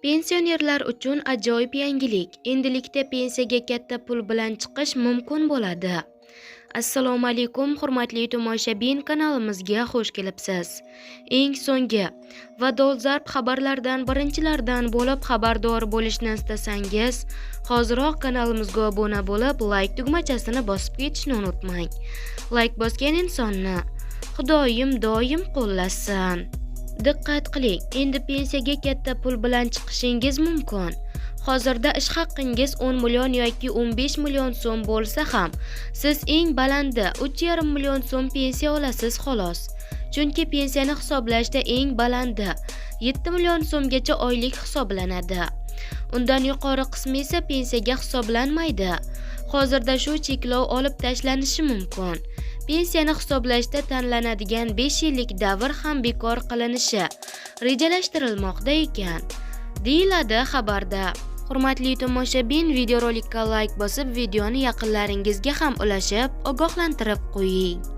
Pensionerlar uchun ajoyib yangilik. Endilikda pensiyaga katta pul bilan chiqish mumkin bo'ladi. Assalomu alaykum, hurmatli tomoshabin, kanalimizga xush kelibsiz. Eng so'nggi va dolzarb xabarlardan birinchilardan bo'lib xabardor bo'lishni istasangiz, hoziroq kanalimizga obuna bo'lib, like tugmachasini bosib ketishni unutmang. Like bosgan insonni Xudoyim doim qo'llasin. Diqqat qiling, endi pensiyaga katta pul bilan chiqishingiz mumkin. Hozirda ish haqingiz 10 million yoki 15 million so'm bo'lsa ham, siz eng balandi 3,5 million so'm pensiya olasiz xolos. Chunki pensiyani hisoblashda eng balandi 7 million so'mgacha oylik hisoblanadi. Undan yuqori qismi esa pensiyaga hisoblanmaydi. Hozirda shu cheklov olib tashlanishi mumkin. Pensiyani hisoblashda tanlanadigan 5 yillik davr ham bekor qilinishi rejalashtirilmoqda ekan, deyiladi xabarda. Hurmatli tomoshabin, videorolikka like bosib, videoni yaqinlaringizga ham ulashib, ogohlantirib qo'ying.